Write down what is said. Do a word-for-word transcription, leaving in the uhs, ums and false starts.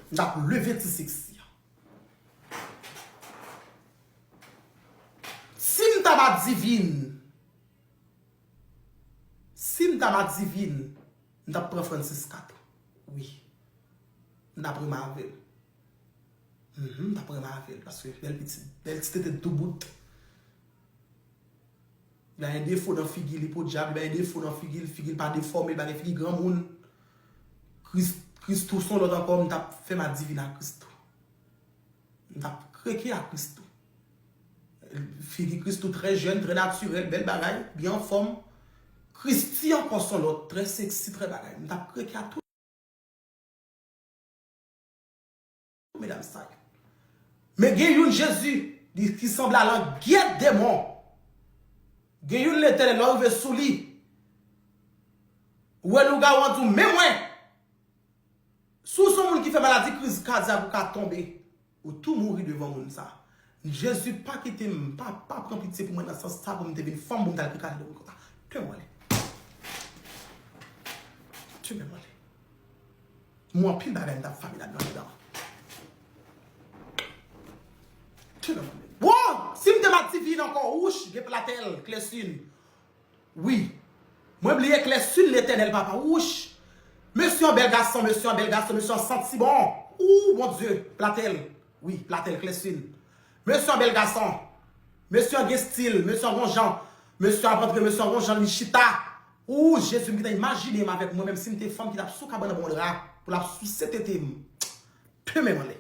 M t ap leve ti seksi a. Si m ta madivin, si m ta madivin, m t ap pran Francisca tou. Wi. M t ap renmen avè l. Mhm, m t ap renmen avè l, paske bèl pitit, bèl ti tete doubout. Li pa gen defo nan figi li, podyab, li pa gen defo nan figi l, figi l pa defòme, li pa gen figi granmoun. Kris, Christoo se yon lòt ankò, m t ap fè madivin ak Christoo. M t ap kreke ak Christoo. Figi Christoo trè jèn, trè natirèl, bèl bagay, byen anfòm. Christie ankò se yon lòt, trè seksi, trè bagay. M t ap kreke ak tout medam sa yo. Men gen youn Jezi, li ki sanble a langyèt demon. Gen youn Letènèl, lè w rive sou li, ou wè lougawou an di w, men mwen. Si w se yon moun ki fè maladi kriz kadyak, ou ka tonbe. Ou tou mouri devan moun sa. Jezi pa kite m, pa, pa pran pitye pou mwen nan sans sa pou m te vin fanm pou m t al pikache devan konsa. Tchwe m ale. Tchwe m ale. Mwen anpil bagay m t ap fè medam nan dedan. Tchwe m ale. Wo! Si m te madivin ankò, wouch, gen platèl, klèsin. Wi. Mwen bliye klèsin Letènèl, papa. Wouch. Mesye an bèl gason, mesye an bèl gason, mesye an santi bon. Ou, Bondye, platèl. Wi, platèl, klèsin. Mesye an bèl gason. Mesye an gen stil, mesye an gon jan. Mesye ap antre, mesye an gon jan li chita. Ou, Jezi, m gentan imajine m avèk mwen menm si m te fanm ki t ap sou kabann anba yon dra pou l ap souse tete m. Tchwe m ale.